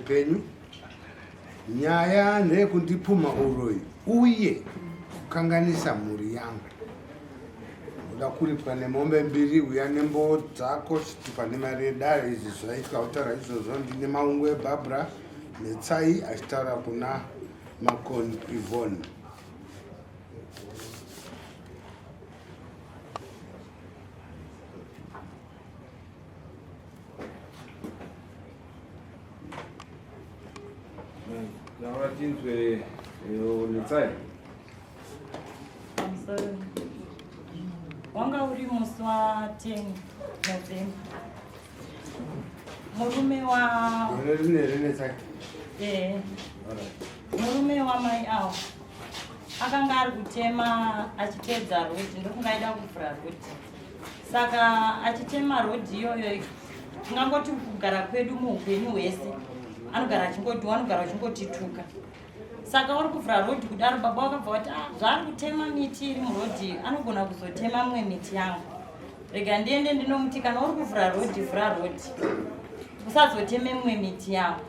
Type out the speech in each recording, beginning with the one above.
penyu. Nyaya ndeyekundipumha uroyi uye kukanganisa mhuri yangu. Uda kuripwa nemombe mbiri, uya nemboo dzako, chitupa nemari yedare. Izvi zvaitwa kutaura izvozvo ndine maungu eBarbra Netsai achitaura kuna Makoni Yvonne. Taura tinzwe Netsai. Pamusoro. Wanga uri musi wa 10 November. Murume wa Gore rine rine Eh. Murume wa mai awo akanga ari kutema achiteedza road ndokunga aida kuvhura road. Saka achitema road iyoyo tingangoti kugara kwedu muupenyu hwese anogara achingoti anogara achingotituka. Saka uri kuvhura road kudaro baba wakabva wati ah, zvaari kutema miti iri muroad anogona kuzotema mumwe miti yangu. Rega ndiende ndinomuti kana uri kuvhura road vhura road. Usazoteme mumwe miti yangu.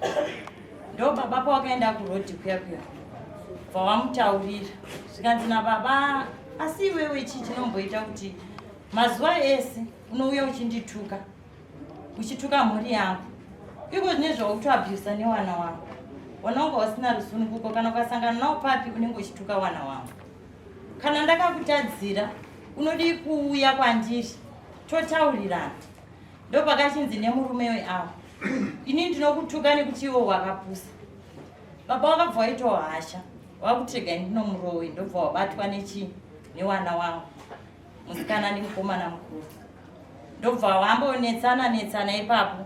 Ndo baba pawakaenda kuroad kuya kuya. Bva wamutaurira. Zvikanzi nababa asi iwewe chii chinomboita kuti mazuva ese unouya uchindituka. Uchituka mhuri yangu. Iko zvine zvaukutoabhusa newana wangu. Wana wanga usina rusununguko kana ukasangana nawo papi unenge uchituka wana wangu. Kana ndakakutadzira unodii kuuya kwandiri totaurirana. Ndopakachinzi nemurume weawo ini ndinokutuka nekuti iwo wakapusa. Baba wakabva waitawo hasha wakuti regai ndinomurowe ndobva wabatwa nechii newana wangu musikana nemukomana mukuru ndobva wambonetsana netsana ipapo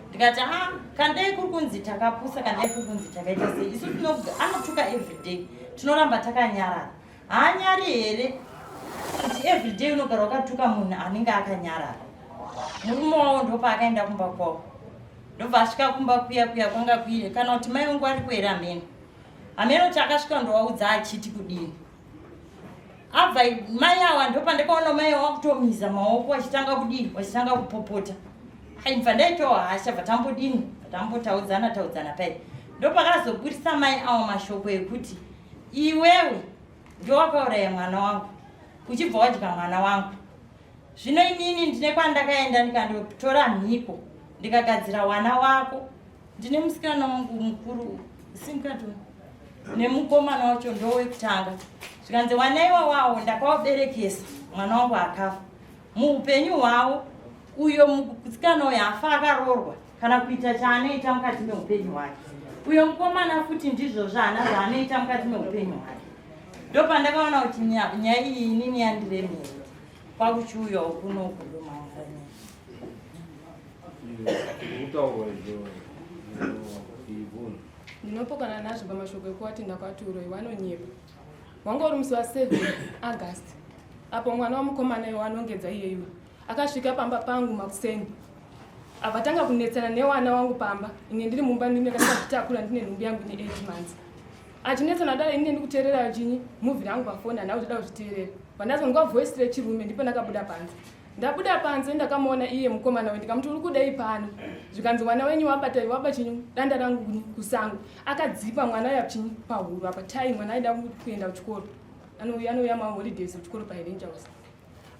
ndikati ah kandai kuri kunzi takapusa kandai kuri kunzi takaita sei isu anotuka everyday tinoramba takanyarara haanyari here kuti everyday unogara wakatuka munhu anenge akanyarara murume wavo ndopaakaenda kumba kwavo ndobva asvika kumba kuya kuya kwanga kuine kana kuti mai wangu ari kuera hameno hameno kuti akasvika ndowaudza achiti kudini abva mai awa ndopandakaona mai awa kutomiza maoko vachitanga kudii vachitanga kupopota aibva ndaitawo hasha bva tambodini tambotaudzana taudzana pai ndopakazoburisa mai awa mashoko ekuti iwewe ndowakauraya mwana wangu uchibva wadya mwana wangu zvino inini ndine kwandakaenda ndikandotora mhiko ndikagadzira wana wako ndine musikana wangu mukuru simkato nemukomana wacho ndowekutanga zvikanzi wana iwawawo ndakawaberekesa mwana wangu akafa muupenyu hwavo uyo musikana uyo afa akaroorwa kana kuita chaanoita mukati meupenyu hwake uyo mukomana futi ndizvozvo haana zvaanoita mukati meupenyu hwake ndopandakaona kuti nyaya iyi inini yandiremera kwakuchiuyawo kunoku ndomaunza nyaya Ndinopokana nazvo pamashoko ekuati ndakati uroyi wanonyepa. Wanga uri musi wa 7 August apo mwana wamukomana iwo anongedza iyeiwe akasvika pamba pangu makuseni avatanga kunetsana newana wangu pamba ine ndiri mumba ndine ndakazvitakura ndine nhumbu yangu ine 8 months achinetsana dai ine ndikuteerera chinyi movie rangu pafoni handina kuzoda kuzviteerera vandazonzwa voice rechirume ndipo ndakabuda panze Ndabuda panze ndakamuona iye mukomana uyu ndikamuti uri kudei pano zvikanzi mwana wenyu wabata waba chinyu danda rangu kusango akadzipa mwana uya chinyu pahuro apa tai mwana aida kuenda kuchikoro anouya anouya maholidays kuchikoro paHelen House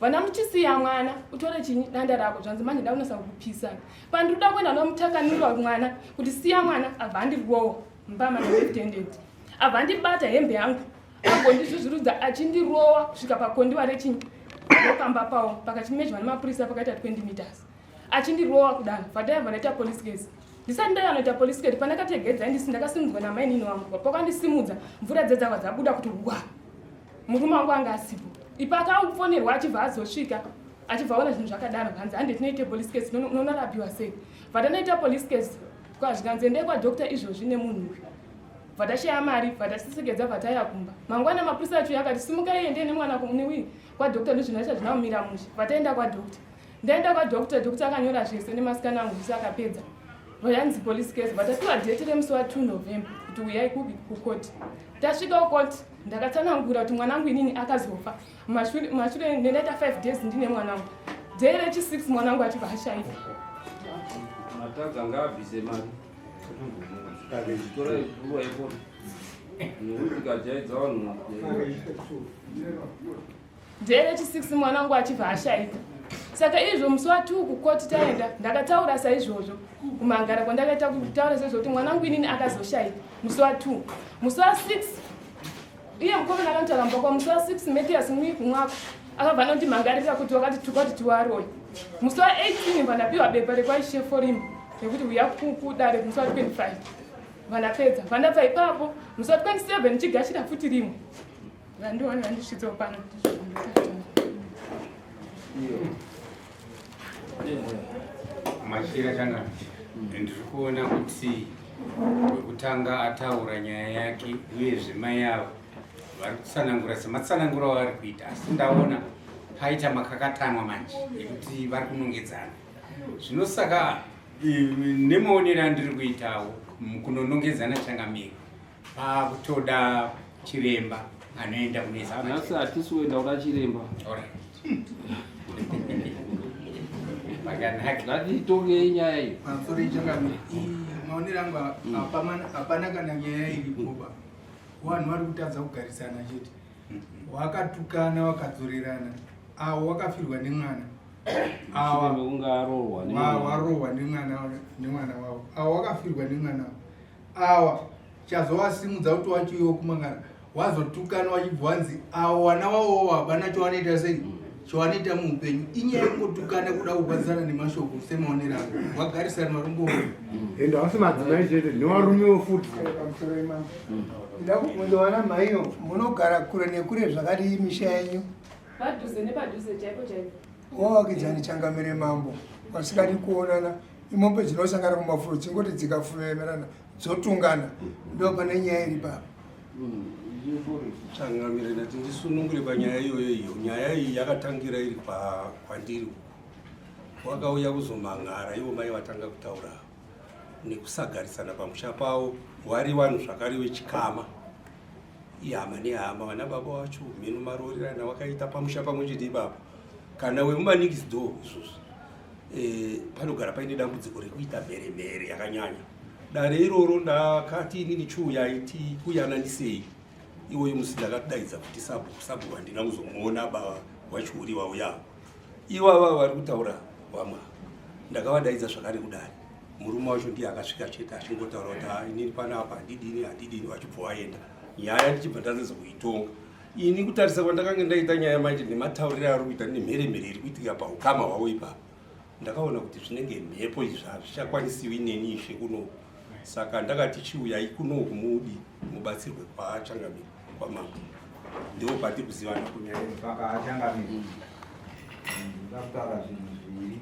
vana muchisiya mwana utore chinyi danda rako zvanzi manje ndakunasa kukupisa pandinoda kuenda ndomutakanura mwana kuti siya mwana abva andirowa mbama neleft handed abva andibata hembe yangu agondizvuzvurudza achindirowa kusvika pakondiwa rechinyi ndopamba pawo pakachimejwa nemapurisa pakaita 20 meters achindirowa kudaro vadaiva ndaita police case ndisati ndayanoita police case pandakategedza ndisi ndakasimudzwa namainini wangu pakandisimudza mvura dzedzakwa dzabuda kuti wa murume wangu anga asipo ipa akafonerwa achibva azosvika achibva aona zvinhu zvakadaro hanzi hande tinoite police case unonorapiwa sei vatanoita police case kwazvikanzi endai kwadoctor izvozvi nemunhu uyu bva tashaya mari bva tasisekedza bva taya kumba mangwana mapurisa acho akati simukai endei nemwana kumune kwadoctor ndizvinhu zvacho hazvina kumira mushe bva taenda kwadoctor ndaenda kwadoctor doctor akanyora zvese nemasikana angu zvese akapedza vayanzi police case bva tapiwa date remusi wa 2 november kuti uyai kupi kukoti tasvika kukoti ndakatsanangura kuti mwana wangu inini akazofa mashure ndendaita 5 days ndine mwana wangu day rechi 6 mwana wangu achibva ashaika matadza ngaabvise mari. Ndere chi6 mwana wangu achibva ashaika. Saka izvo musi wa2 kukoti taenda, ndakataura saizvozvo kumangara kwandakaita kutaura saizvo kuti mwana wangu inini akazoshaika musi wa2. Musi wa6 iye mukomana akanotaura mubakwa musi wa6 Mathias Mwiku mwako akabva anondimhangarira kuti wakatituka kuti tiwaroyi. Musi wa18 vandapiwa bepa rekwaIshe Forimbo rekuti uya kudare musi wa25. Vandapedza vandabva ipapo musi wa27 ndichigashira futi rimwe vandiona vandisvitsawo pano. Iyo. Machira changamire, ndiri kuona kuti wekutanga ataura nyaya yake, uyezve mai avo vari kutsanangura sematsananguro avari kuita, asi ndaona paita makakatanwa manje ekuti vari kunongedzana. Zvino saka nemaonero andiri kuitawo kunonongedzana, changamire, pakutoda chiremba anoenda kunoisa. Nhasi hatisi kuenda kuda chiremba. Alright. Pakanaka. Ngatitongei nyaya iyi. Pamusoro ichangamire, maonero angu, hapana kana nyaya iripoba. Vanhu vari kutadza kugarisana chete. Wakatukana, wakadzorerana. Avo wakafirwa nemwana, awa mekunge arohwa nemwana. Warohwa nemwana wavo. Awa wakafirwa nemwana wavo. Awa chazovasimudza kuti wachiuyiwo kumangara, wazotukana, wachibva wanzi awo wana wavowo hapana chawanoita sei, chawanoita muupenyu. Inyaya yekungotukana, kuda kurwadzisana nemashoko. Semaonero angu, wagarisana varungowo. Ende hausi madzimai chete, nevarumewo futi. Pamusoro imambo, nda kubvunza vana maiyo, munogara kure nekure zvakadii misha yenyu? Padhuze nepadhuze chaipo chaipo. Wavakidzani, changamire mambo, vasikadi kuonana. Imombe dzinosangana kumafuro, dzingoti dzikafemerana dzotungana. Ndo pane nyaya iri papa. Changamire, ndati ndisunungure panyaya iyoyo. Iyo nyaya iyi yakatangira iri kwandiri uku. Wakauya kuzomhan'ara ivo mai vatanga kutaura nekusagarisana pamusha pavo. Wari vanhu zvakare vechikama, ihama nehama. Vana baba vacho mheno maroorerana wakaita pamusha pamwe chete ipapo, kana wemumanext door izvozvi. Panogara paine dambudziko rekuita mheremhere yakanyanya. Dare iroro ndakati inini chiuyai tikuyananisei. Iwoyo musi ndakadaidza kuti sabhuku. Sabhuku handina kuzomuona. Baba wachiuri wauyawo, ivava vari kutaura vamwe ndakavadaidza zvakare kudare. Murume wacho ndiye akasvika chete achingotaura kuti, "Ah, inini panapa handidini, handidini." Vachibva vaenda, nyaya ndichibva ndatadza kuitonga ini. Kutarisa kwandakanga ndaita nyaya manje nematauriro ari kuita nemheremhere iri kuitika paukama hwavo ipapo, ndakaona kuti zvinenge mhepo izvi, hazvichakwanisiwi neni ishe kuno. Saka ndakati chiuyai kunoku mudi mubatsirwe kwachangamire, kwamambo. Ndipo patiri kuzivana. Saka achangamire, ndoda kutaura zvinhu zviviri.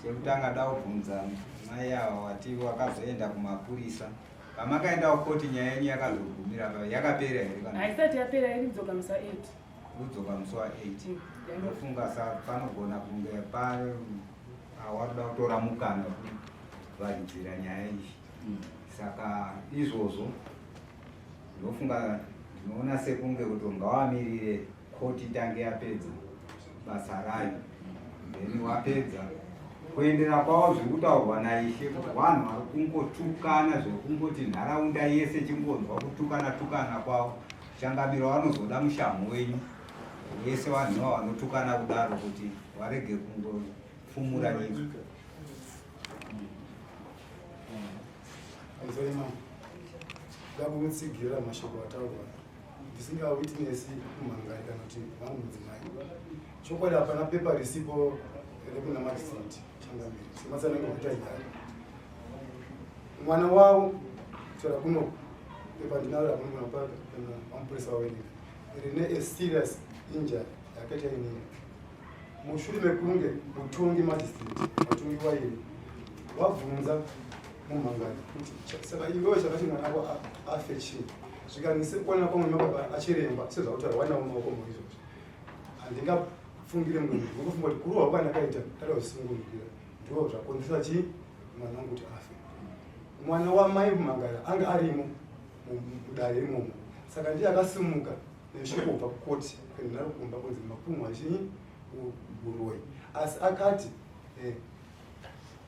Chekutanga, da kubvunza mai ava wati wakazoenda kumapurisa. Pamakaenda kukoti, nyaya yenyu yakazogumira pa yakapera here kana? Haisati yapera, iri kudzoka musi wa8. Kudzoka musi wa8. Ndofunga sa panogona kunge pa awaruda kutora mukana wekuvharidzira nyaya iyi. Saka izvozvo ndofunga ndinoona sekunge kuti ngawamirire koti itange yapedza basa rayo, then wapedza kuendera kwavo. Zviri kutaurwa naishe kuti vanhu vari kungotukana zvekungoti nharaunda yese chingonzwa kutukana tukana kwavo. Changamiro, vanozoda mushamhu wenyu wese vanhu ivavo vanotukana kudaro kuti varege kungopfumura nyika. Pamusoro imambo, ndakutsigira mashoko ataurwa ndisingawitnesi kumhangari kana kuti vangu mudzimai. Chokwadi hapana pepa risipo rekuna magistrate, changamire, sematsanango vaita nyaya. Mwana wavo kutaura kuno, pepa ndinaro rakunogona kupa kana vamupurisa waverenga, rine a serious injury yakaita inini mushure mekunge mutongi magistrate, vatongi vairi vabvunza mumhangari kuti, "Saka iwewe chakati mwana wako afe chii?" Zvikanise kuona kwamwe mababa achiremba sezvakutaura wanawo maoko muizvozvo, handingafungire mumwe munhu. Ndingofunga kuti kurohwa kwandakaita ndada kuzvisungurira ndo zvakonzesa chii mwana wangu kuti afe. Mwana wamai mumhangara anga arimo mudare imomo, saka ndiye akasimuka neshoko kubva kukoti kuenda naro kumba kunzi mapumwa chii uroyi. Asi akati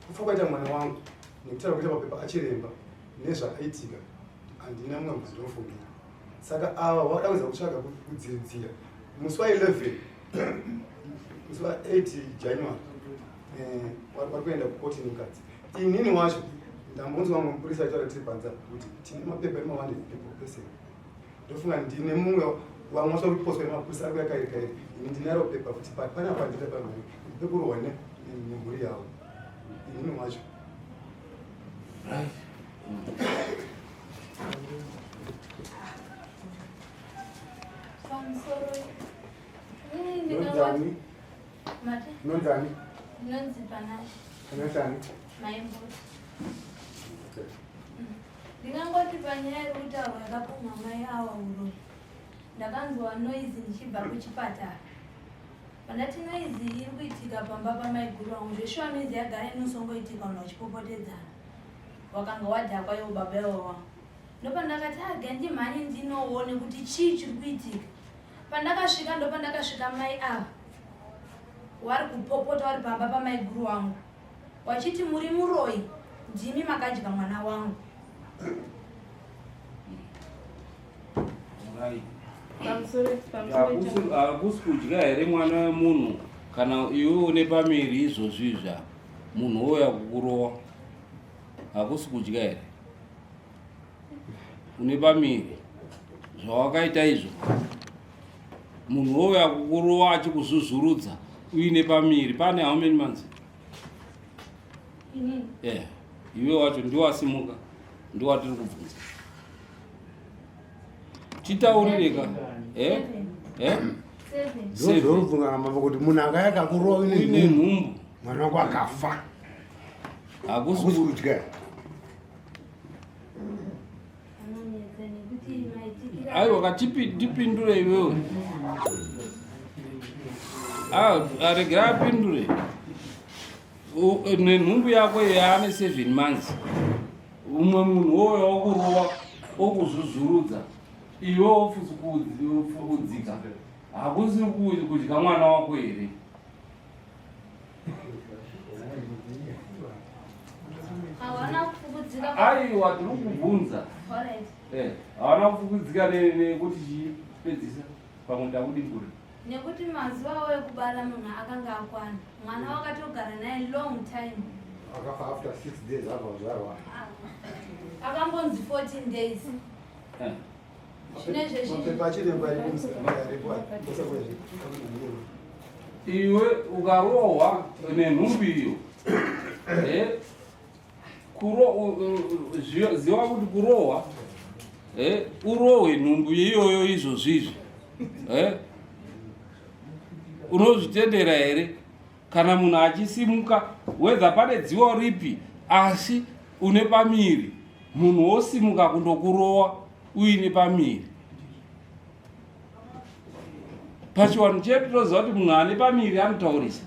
kufa kwaita mwana wangu nekutaura kuita mapepa achiremba. Nezvakaitika handina mumwe munhu andinofungira. Saka ava vada kuedza kutsvaga kudzividzira musi wa 11 musi wa 8 January eh, vari kuenda kukoti nemukadzi. Inini wacho ndambonzwa vamwe mupurisa aitaura tiri panze apa kuti tine mapepa ema 100 people person. Ndofunga ndine mumwe vamwe vacho vari kuposwa nemapurisa ari kuya kairi kairi. Ini ndinaro pepa kuti panapa ndita pamhuri pekurohwa nemhuri yavo. Inini wacho. Right. Pamusoro. Nonzani? Nonzani? Ndinonzi Panashe. Panashe ani? Maimbuti. Ndingangoti panyaya iri kutaurwa yakapumwa mai awa uroyi. Ndakanzwa noise ndichibva kuchipatara. Pandati noise iri kuitika pamba pamaiguru vangu zveshuwa noise yagara inosongoitika vanhu vachipopotedzana. Wakanga wadhakwa iwo baba iwo wangu. Ndopandakati aga ndimhanye ndinoone kuti chii chiri kuitika. Pandakasvika ndopandakasvika mai ava wari kupopota wari pamba pamaiguru wangu wachiti muri muroyi ndimi makadya mwana wangu. Hakusi kudya here mwana wemunhu kana iwe une pamiri izvozvi izvi apa munhu ouya kukurowa hakusi kudya here une pamiri zvawakaita izvo munhu ouya kukurowa achikuzvuzvurudza uine pamiri pane how many months yeah. Iwe wacho ndiwasimuka ndiwatiri kubvunza titaurireka eh? Eh? Ndozvorubvunga mambo kuti munhu akaya kakurowa uine nhumbu mwana wako akafa hakusi kudya aiwa katipindure iwewe ah, aregera apindure nenhumbu yako yaane 7 months umwe munhu woyo wokurowa okuzvuzvurudza iwe wofukudzika hakusi kudya mwana wako here aiwa tiri kubvunza eh, hawana kufukudzika nekuti chipedzisa pamwe ndakudingura Nekuti mazuva awo ekubara munhu akanga akwana. Mwana wakatogara naye long time. Akafa after 6 days abva kuzvarwa. Akambonzi 14 days. Eh. Iwe ukarohwa nenhumbu iyo eh, ziva kuti kurohwa eh, urohwe nhumbu iyoyo izvozvi izvi eh, unozvitendera here kana munhu achisimuka wedha pane dziwa ripi asi une pamiri munhu wosimuka kundokurowa uine pamiri pachiwanhu chedu toziva kuti munhu ane pamiri anotaurisa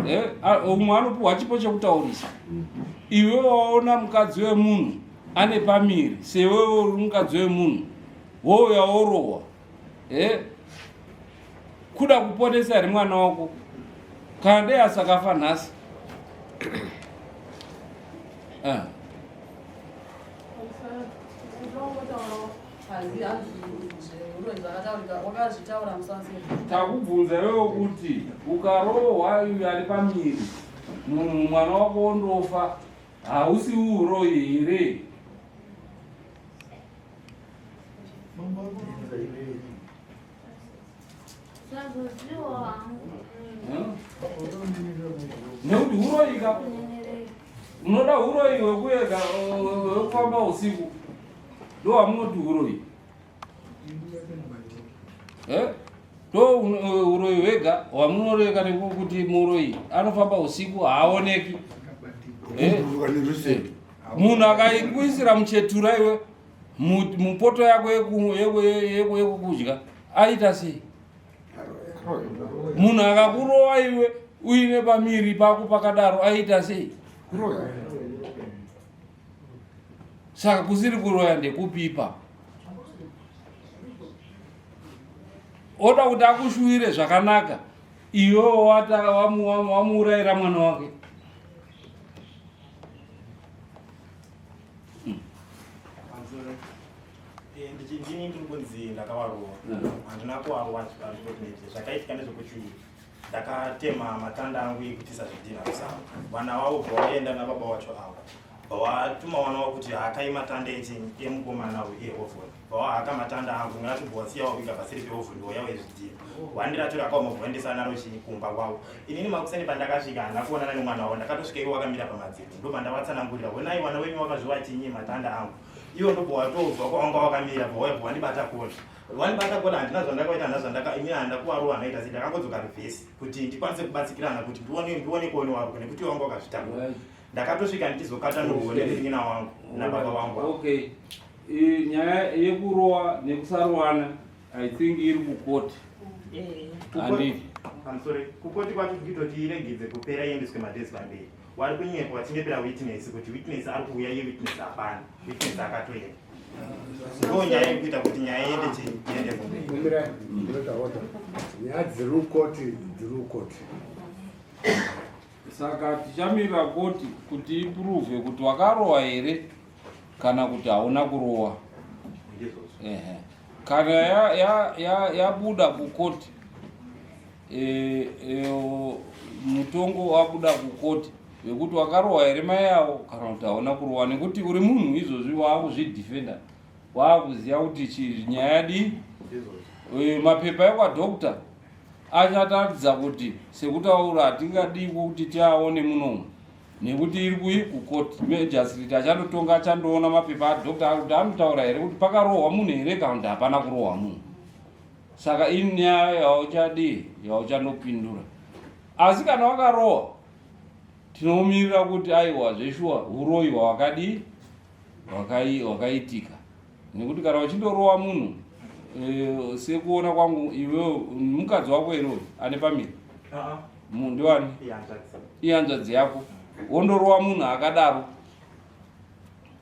eh, umwe anopiwa chipo chekutaurisa iwe waona mukadzi wemunhu ane pamiri sewewe uri mukadzi wemunhu wouya worohwa eh, kuda kuponesa here mwana wako kana dei asakafa nhasi ah. Takubvunza iwewe kuti ukarohwa uyu ari pamiri munhu mwana wako wondofa hausi uroyi here? Nekuti huroyi ka unoda huroyi hwekuyega hwekufamba usiku ndowamunoti huroyi eh? ndo huroyi hwega hwamunoreka nekuti muroyi anofamba usiku haaoneki eh? Eh. Munhu akaikuisira muchetura iwe mupoto yako yekudya aita sei munhu akakurowa iwe uine pamiri pako pakadaro aita sei saka kusiri kuroya ndekupipa oda kuti akushuwire zvakanaka iwe wamuurayira mwana wake. Ndini ndiri kunzi ndakavarova. Handina kuvarova unfortunately. Zvakaitika ndezvekuti ndakatema matanda angu ekutisa zvidhina kusango. Vana vavo bva vaenda nababa wacho avo. Bva watuma vana wavo kuti hakai matanda echinyi emukomana uyu ehovhoni. Bva wahaka matanda angu ngati bva wasiya waviga paseri pehovhoni wauya wezvidhina. Wandi racho rakaoma bva waendesa naro chinyi kumba kwavo. Inini makuseni pandakasvika handina kuonana nemwana wavo ndakatosvika ivo vakamira pamadziro. Ndobva ndavatsanangurira honai vana wenyu wakazviwa chinyi matanda angu. Ivo ndobva watobva kwawanga wakamira bva wauya bva wandibata kola. Wandibata kola handina zvandakaita handina zvandaka ini handina kuvarova handina kuita sei ndakangodzoka reverse kuti ndikwanise kubatsikirana kuti ndione ndione kuone wako nekuti wanga wakazvitakura. Ndakatosvika ndichizokata nokuone munin'ina wangu nababa wangu. Okay. Nyaya yekurowa nekusarowana I think iri kukoti. Handiti. I'm sorry. Kukoti kwacho kutoti iregedze kupera iendeswe madays pamberi. Wari kunyepa wachinyepera witness kuti witness ari kuuya iye witness hapana. Witness akatoenda. Ndo nyaya yekuita kuti nyaya iende chii iende kumberi. Kumbira ndinoita order. Nyaya dziri kukoti dziri kukoti. Saka tichamirira koti kuti iprove kuti wakarowa here kana kuti hauna kurowa. Ehe. Kana yabuda ya, ya, ya kukoti e, e, mutongo wabuda kukoti wekuti wakarowa here mai avo kana kuti hauna kurowa nekuti uri munhu izvozvi waakuzvidefenda waakuziva kuti nyaya yadii e, mapepa ekwadoctor achataridza kuti sekutaura hatingadii kuti tiaone munomu nekuti iri kui kucourt magistrate achandotonga achandoona mapepa adoctor kuti anotaura here kuti pakarohwa munhu here kana kuti hapana kurohwa munhu saka inyaya yauchadii yauchandopindura asi kana wakarohwa tinomirira kuti aiwa zveshuwa uroyi hwakadii hwakaitika nekuti kana uchindorowa munhu e, sekuona kwangu iwewe mukadzi wako here uyu ane pamiri uh-uh. ndiwani ihanzvadzi yako wondorowa munhu akadaro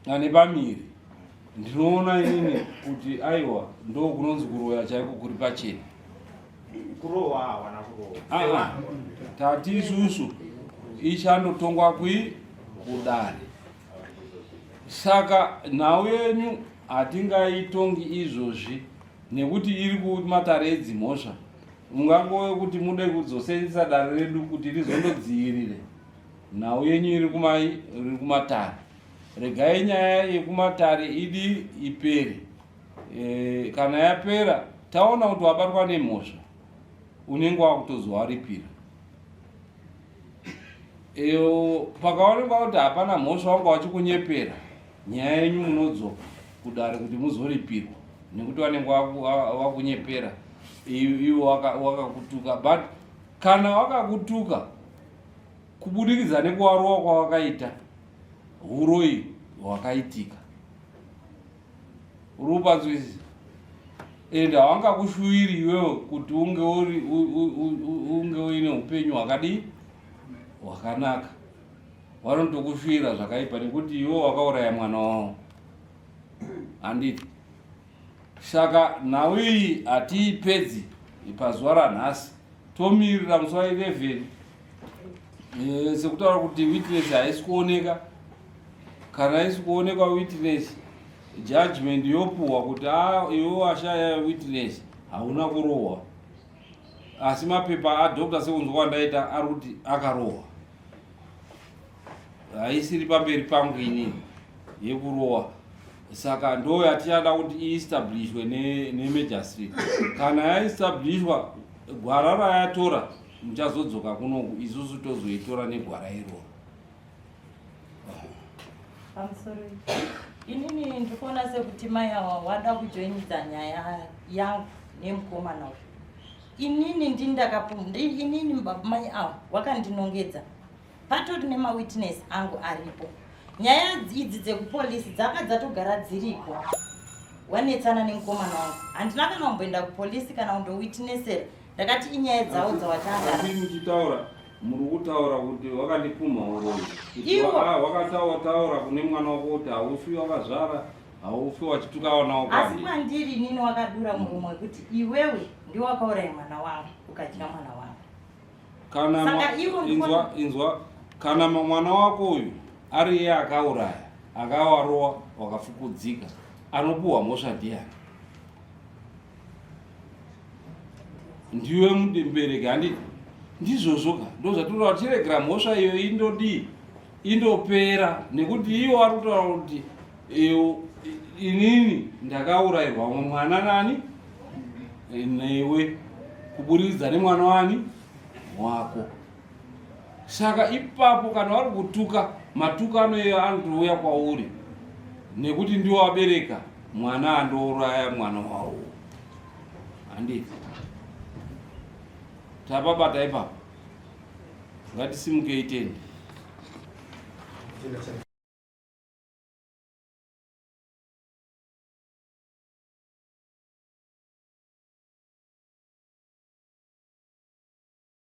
ane pamiri ndinoona inini kuti aiwa ndo kunonzi kuroya chaiko kuri pachena kurohwa hawana kurohwa ah, ah. tati isusu ichandotongwa kui kudare Saka nhau yenyu hatingaitongi izvozvi nekuti iri kumatare edzimhosva. Mungangove kuti mude kudzosenzesa dare redu kuti rizondodzivirire nhau yenyu iri kumai iri kumatare. Regai nyaya yekumatare idi ipere. E, kana yapera taona kuti wabatwa nemhosva unenge wakutozowaripira. Iyo pakaonekwa kuti hapana mhosva wanga wachikunyepera nyaya yenyu munodzoka kudare kuti muzoripirwa nekuti vanenge wakunyepera iwo wakakutuka but kana wakakutuka kubudikidza nekuwarowa kwawakaita huroyi hwakaitika uri kupanzwisisa and hawangakushuwiri iwewe kuti unge uri unge uine upenyu hwakadii hwakanaka vanotokushuwira zvakaipa nekuti iwe wakauraya mwana wavo handiti saka nhau iyi hatiipedzi pazuva ranhasi tomirira musi wa 11 eh, sekutaura kuti witness haisi kuoneka kana haisi kuonekwa witness judgment yopuhwa kuti ah, iwe washaya witness hauna kurohwa asi mapepa adoctor sekunzwa kwandaita ari kuti akarohwa haisiri pamberi pangu inini yekurohwa saka ndo yatichada kuti iestablishwe nemagistrate kana yaestablishwa gwara rayatora muchazodzoka kunoku isusu tozoitora negwara iroro Pamusoro inini ndiri kuona sekuti mai awa wada kujoinidza nyaya yangu nemukomana uyu inini ndini ndakapu inini mai awa wakandinongedza patori nemawitness angu aripo nyaya idzi dzekupolisi dzaka dzatogara dziriko wanetsana nemukomana wangu handina kana kumboenda kupolisi kana kundowitnessera ndakati inyaya dzavo dzawatanga Asi muchitaura muri kutaura kuti wakandipumha uroyi Kuti Iwo. ah, wakataura kune mwana wako kuti haufi wakazvara haufi wachituka vana wako asi handiti. kwandiri inini wakadura muromo wekuti iwewe ndiwe wakauraya mwana wangu ukadya mwana wangu kana Saka ivo inzwa inzwa kana mwana wako uyu ari iye akauraya akawarowa wakafukudzika anopuhwa mhosva ndiyani? Ndiwe mubereki handiti? Ndizvozvo ka, ndozvatinotaura tiregera mhosva iyo indodii indopera nekuti iwo ari kutaura kuti inini ndakaurayirwa mwana nani newe kuburikidza nemwana wani wako. Saka ipapo kana vari kutuka matukano iyo anotouya kwauri nekuti ndiwo wabereka mwana andouraya mwana wawo. Handiti tapabata ipapo, ngatisimukei tende.